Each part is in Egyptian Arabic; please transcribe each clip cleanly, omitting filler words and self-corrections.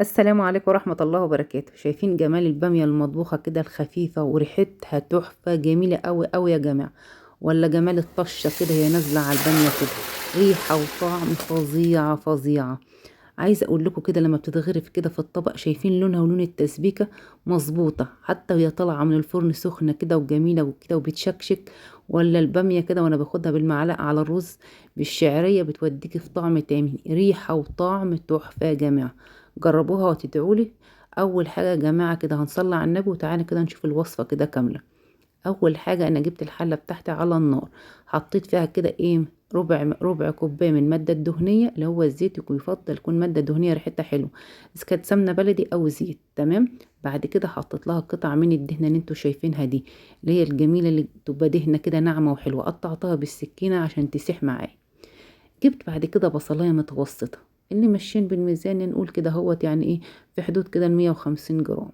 السلام عليكم ورحمة الله وبركاته. شايفين جمال البامية المطبوخة كده الخفيفة وريحتها تحفة جميلة قوي قوي يا جماعة، ولا جمال الطشة كده هي نازلة على البامية كده، ريحة وطعم فظيعة فظيعة. عايزة اقول لكم كده لما بتتغرف كده في الطبق شايفين لونها ولون التسبيكة مظبوطة، حتى وهي طالعة من الفرن سخنة كده وجميلة وكده وبتشكشك. ولا البامية كده وانا باخدها بالمعلقة على الرز بالشعرية بتوديكي في طعم تاني، ريحة وطعم تحفة يا جماعة، جربوها وتدعولي. اول حاجة يا جماعة كده هنصلي على النبي وتعالى كده نشوف الوصفة كده كاملة. اول حاجة انا جبت الحلة بتاعتي على النار، حطيت فيها كده ايه ربع كوباية من المادة الدهنية اللي هو الزيت، يفضل يكون مادة دهنية ريحتها حلوة، اذا كانت سمنه بلدي او زيت، تمام. بعد كده حطيت لها قطع من الدهنه اللي انتوا شايفينها دي اللي هي الجميلة اللي تبقى دهنه كده ناعمة وحلوه، قطعتها بالسكينة عشان تسيح معايا. جبت بعد كده بصلايه متوسطه اللي ماشيين بالميزان نقول كده اهوت، يعني ايه في حدود كده 150 جرام.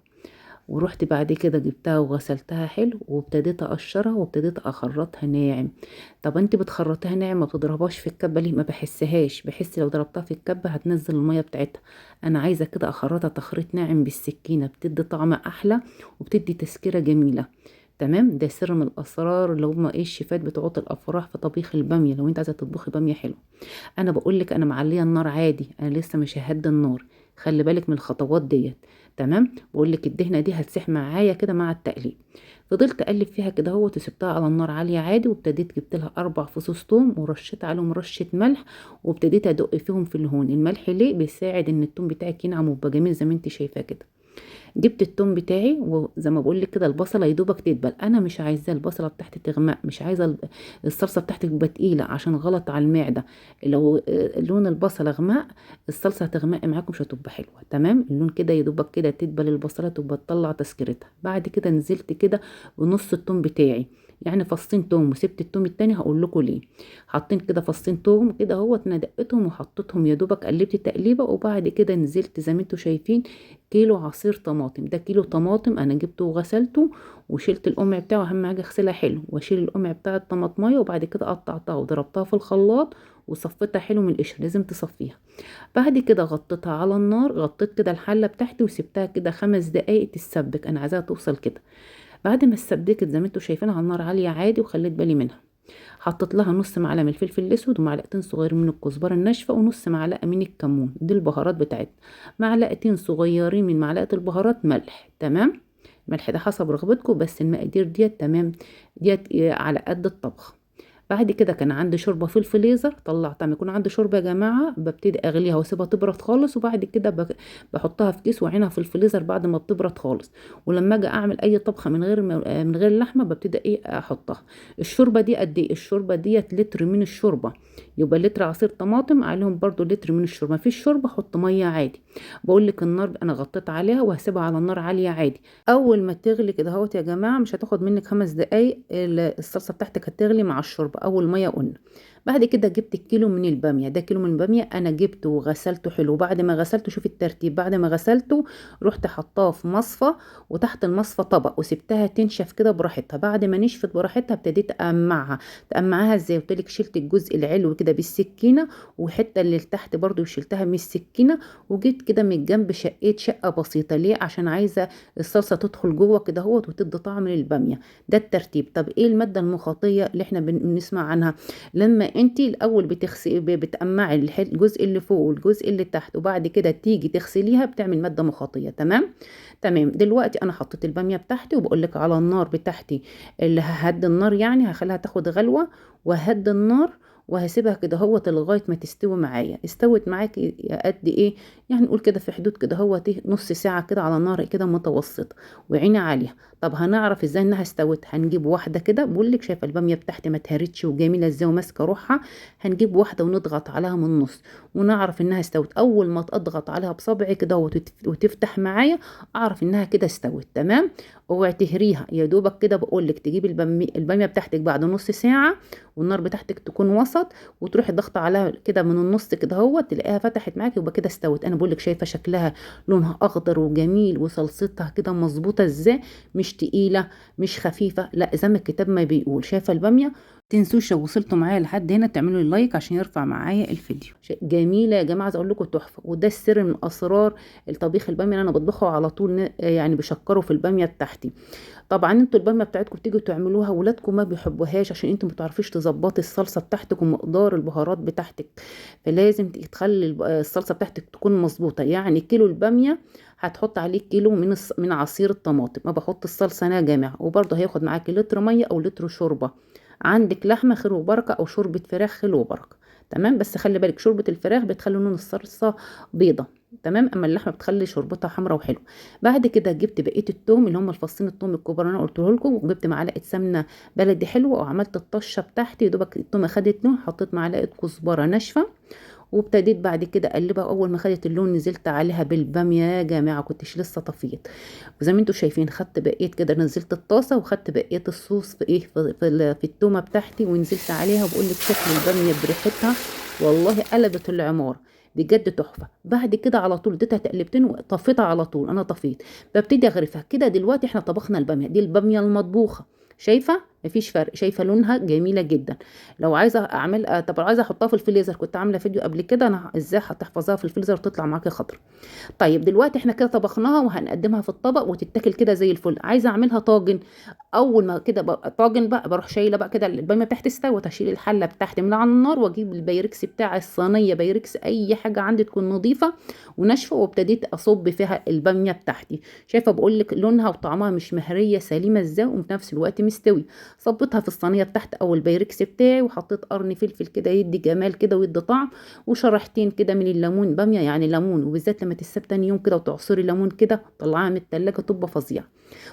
ورحت بعد كده جبتها وغسلتها حلو وابتديت اقشرها وابتديت اخرطها ناعم. طب انت بتخرطيها ناعم ما بتضربهاش في الكبه ليه؟ ما بحسهاش، بحس لو ضربتها في الكبه هتنزل المية بتاعتها. انا عايزه كده اخرطها تخريط ناعم بالسكينة، بتدي طعم احلى وبتدي تسكيره جميلة، تمام. ده سر من الاسرار اللي هم ايه الشيفات بتوع الافراح في طبيخ الباميه. لو انت عايزه تطبخي باميه حلو، انا بقول لك انا معليه النار عادي، انا لسه مش ههدي النار، خلي بالك من الخطوات ديت، تمام. بقول لك الدهنه دي هتسيح معايا كده مع التقليب. فضلت اقلب فيها كده اهوت وسبتها على النار عالية عادي، وابتديت جبت لها 4 فصوص توم ورشيت عليهم رشه ملح، وابتديت ادق فيهم في الهون. الملح ليه؟ بيساعد ان التوم بتاعك ينعم ويبقى جميل زي ما انت شايفاه كده. جبت التوم بتاعي وزي ما بقول لك كده البصله يدوبك تدبل، انا مش عايزه البصله بتاعتي تغمق، مش عايزه الصلصه بتاعتي تبقى تقيلة عشان غلط على المعدة. لو لون البصله غمق الصلصه هتغمق معاكم مش هتبقى حلوة، تمام. اللون كده يدوبك كده تدبل البصله تبقى تطلع تسكرتها. بعد كده نزلت كده بنص التوم بتاعي، يعني فصين توم وسبت التوم التاني هقول لكم ليه. حاطين كده فصين توم كده اهوت، انا دقتهم وحطيتهم يا دوبك قلبت تقليبه. وبعد كده نزلت زي ما انتم شايفين كيلو عصير طماطم، ده كيلو طماطم انا جبته وغسلته وشلت القمع بتاعه، اهم حاجة اغسلها حلو واشيل القمع بتاع الطماطميه. وبعد كده قطعتها وضربتها في الخلاط وصفيتها حلو من القشر، لازم تصفيها. بعد كده غطيتها على النار، غطيت كده الحلة بتاعتي وسبتها كده 5 دقايق تتسبك، انا عايزاها توصل كده. بعد ما اتسبكت زي ما انتوا شايفينها على النار عالية عادي وخليت بالي منها. حطيت لها نص معلقه من الفلفل الاسود ومعلقتين صغيرين من الكزبره الناشفه ونص معلقه من الكمون، دي البهارات بتاعتنا، معلقتين صغيرين من معلقه البهارات ملح، تمام. الملح ده حسب رغبتكم بس المقادير ديت تمام، ديت على قد الطبخ. بعد كده كان عندي شوربة في الفريزر طلعتها، ما يكون عندي شوربة يا جماعة ببتدي اغليها واسيبها تبرد خالص، وبعد كده بحطها في كيس واعينها في الفريزر بعد ما بتبرد خالص. ولما اجي اعمل اي طبخه من غير لحمه ببتدي ايه احطها. الشوربة دي قد ايه؟ الشوربة ديت لتر من الشوربة، يبقى لتر عصير طماطم عليهم برده لتر من الشوربة. مفيش شوربة حط مية عادي. بقول لك النار انا غطيت عليها وهسيبها على النار عالية عادي. اول ما تغلي كده اهوت يا جماعة مش هتاخد منك 5 دقايق، الصلصه بتاعتك هتغلي مع الشوربة اول مية قلنا. بعد كده جبت الكيلو من الباميه، ده كيلو من الباميه انا جبته وغسلته حلو. بعد ما غسلته شوف الترتيب، بعد ما غسلته رحت حطاه في مصفى وتحت المصفى طبق وسبتها تنشف كده براحتها. بعد ما نشفت براحتها ابتديت اقمعها. تقمعها ازاي؟ قلت لك شلت الجزء العلوي كده بالسكينة وحتة اللي تحت برده شلتها من السكينة، وجيت كده من الجنب شقيت شقه بسيطة. ليه؟ عشان عايزه الصلصه تدخل جوه كده اهوت وتدي طعم للباميه. ده الترتيب. طب ايه المادة المخاطيه اللي احنا بنسمع عنها؟ لما انت الاول بتقمعي الجزء اللي فوق والجزء اللي تحت وبعد كده تيجي تغسليها بتعمل مادة مخاطيه، تمام تمام. دلوقتي انا حطيت الباميه بتاعتي وبقول لك على النار بتاعتي اللي ههدي النار، يعني هخليها تاخد غلوه وهدي النار وهسيبها كده اهوت لغاية ما تستوي معايا. استوت معاكي قد ايه؟ يعني نقول كده في حدود كده اهوت ايه نص ساعة كده على نار كده متوسطه وعيني عالية. طب هنعرف ازاي انها استوت؟ هنجيب واحدة كده، بقول لك شايفه الباميه بتاعتي ما اتهرتش وجميلة ازاي وماسكه روحها، هنجيب واحدة ونضغط عليها من النص ونعرف انها استوت. اول ما تضغط عليها بصبعي كده وتفتح معايا اعرف انها كده استوت، تمام. اوعي تهريها، يا دوبك كده بقول لك تجيبي الباميه بتاعتك بعد نص ساعة والنار بتاعتك تكون وسط، وتروحي ضغط عليها كده من النص كده اهو تلاقيها فتحت معاكي يبقى كده استوت. انا بقول لك شايفه شكلها لونها اخضر وجميل وصلصتها كده مظبوطة ازاي، مش تقيلة مش خفيفة، لا زي ما الكتاب ما بيقول. شايفه الباميه تنسوش لو وصلتوا معايا لحد هنا تعملوا لي like عشان يرفع معايا الفيديو. جميلة يا جماعة، عايزه اقول لكم تحفة. وده السر من اسرار الطبيخ الباميه اللي انا بطبخه على طول، يعني بشكره في الباميه بتاعتي. طبعا انتوا الباميه بتاعتكم بتيجوا تعملوها ولادكم ما بيحبوهاش عشان انتوا ما بتعرفيش تظبطي الصلصه بتاعتك ومقدار البهارات بتاعتك، فلازم تخلي الصلصه بتاعتك تكون مظبوطة. يعني كيلو الباميه هتحط عليه كيلو من عصير الطماطم. ما بحط الصلصه انا يا جماعة، وبرده هياخد معاكي لتر مية او لتر شوربة. عندك لحمه خير وبركة او شوربة فراخ خير وبركة، تمام. بس خلي بالك شوربة الفراخ بتخلي لون الصلصه بيضة، تمام، اما اللحمة بتخلي شوربتها حمراء وحلوه. بعد كده جبت بقية التوم اللي هم الفصين التوم الكبار اللي انا قلته لكم، وجبت معلقه سمنه بلدي حلوة، وعملت الطشه بتاعتي. دوبك التومه خدت لون، حطيت معلقه كزبره ناشفة، وابتديت بعد كده اقلبها. اول ما خدت اللون نزلت عليها بالباميه يا جماعة، كنتش لسه طفيت. وزي ما انتم شايفين خدت بقية كده، نزلت الطاسه وخدت بقية الصوص في ايه، في التومه بتاعتي، ونزلت عليها. وبقول لك شكل الباميه بريحتها والله قلبت العمارة بجد تحفة. بعد كده على طول اديتها تقلبتين وطفيتها على طول. انا طفيت، ببتدي اغرفها كده. دلوقتي احنا طبخنا الباميه دي، الباميه المطبوخه، شايفه مفيش فرق، شايفه لونها جميلة جدا. لو عايزه اعمل، طب لو عايزه احطها في الفريزر، كنت عامله فيديو قبل كده انا ازاي هتحفظها في الفريزر وتطلع معاكي خضرا. طيب دلوقتي احنا كده طبخناها وهنقدمها في الطبق وتتاكل كده زي الفل. عايزه اعملها طاجن، اول ما كده طاجن بقى بروح شايله بقى كده الباميه بتاعتي استوت، هشيل الحلة بتاعتي من على النار واجيب البايركس بتاع الصينية، بايركس اي حاجة عندي تكون نظيفة وناشفه، وابتديت اصب فيها الباميه بتاعتي. شايفه بقول لك لونها وطعمها مش مهريه، سليمة ازاي، وفي نفس الوقت مستوي. صبيتها في الصينية بتاعتي او البايركس بتاعي، وحطيت قرن فلفل كده يدي جمال كده ويدي طعم، وشرحتين كده من الليمون باميه، يعني ليمون، وبالذات لما تسيب تاني يوم كده وتعصري ليمون كده طلعها من التلاجة تبقى فظيعة.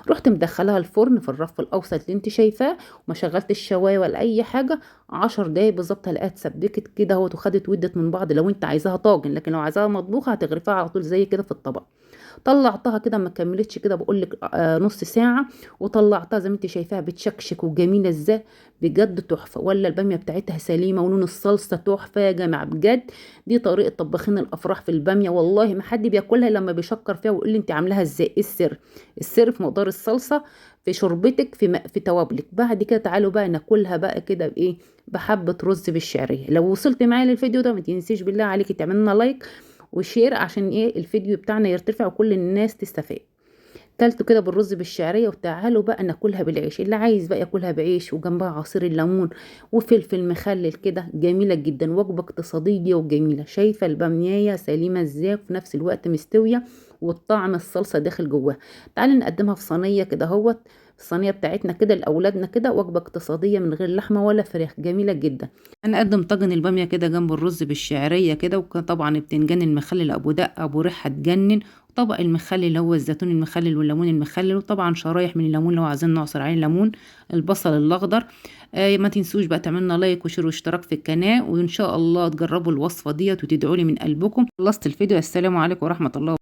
رحت مدخلها الفرن في الرف الاوسط اللي انت شايفاه، وما شغلت الشوايه ولا اي حاجة. 10 دقايق بالظبط هلاقيها اتسبكت كده اهوت وخدت ودت من بعض. لو انت عايزاها طاجن، لكن لو عايزاها مطبوخه هتغرفها على طول زي كده في الطبق. طلعتها كده ما كملتش كده بقول لك نص ساعة، وطلعتها زي ما انت شايفاها بتشكشك وجميلة ازاي، بجد تحفة. ولا الباميه بتاعتها سليمة ولون الصلصه تحفة يا جماعة بجد. دي طريقه طباخين الافراح في الباميه، والله ما حد بياكلها لما بيشكر فيها ويقول لي انت عاملاها ازاي. ايه السر؟ السر في مقدار الصلصه، في شوربتك، في توابلك. بعد كده تعالوا بقى ناكلها بقى كده بايه، بحبه رز بالشعريه. لو وصلت معايا للفيديو ده ما تنسيش بالله عليكي تعملنا like و share عشان ايه الفيديو بتاعنا يرتفع وكل الناس تستفاد. كلته كده بالرز بالشعريه، وتعالوا بقى ناكلها بالعيش. اللي عايز بقى ياكلها بعيش وجنبها عصير الليمون وفلفل مخلل كده، جميلة جدا، وجبة اقتصادية وجميلة. شايفه الباميه سليمة ازاي وفي نفس الوقت مستوية والطعم الصلصه داخل جواها. تعالوا نقدمها في صينية كده اهوت، الصينية بتاعتنا كده لاولادنا كده، وجبة اقتصادية من غير لحمه ولا فراخ، جميلة جدا. هنقدم طاجن الباميه كده جنب الرز بالشعريه كده، وطبعا البتنجان المخلل ابو دقه ابو ريحه تجنن، طبق المخلل اللي هو الزيتون المخلل والليمون المخلل، وطبعا شرايح من الليمون لو عايزين نعصر عليه ليمون، البصل الاخضر. ما تنسوش بقى تعملنا like و share واشتراك في القناة، وان شاء الله تجربوا الوصفة ديت وتدعوا لي من قلبكم. خلصت الفيديو، السلام عليكم ورحمة الله.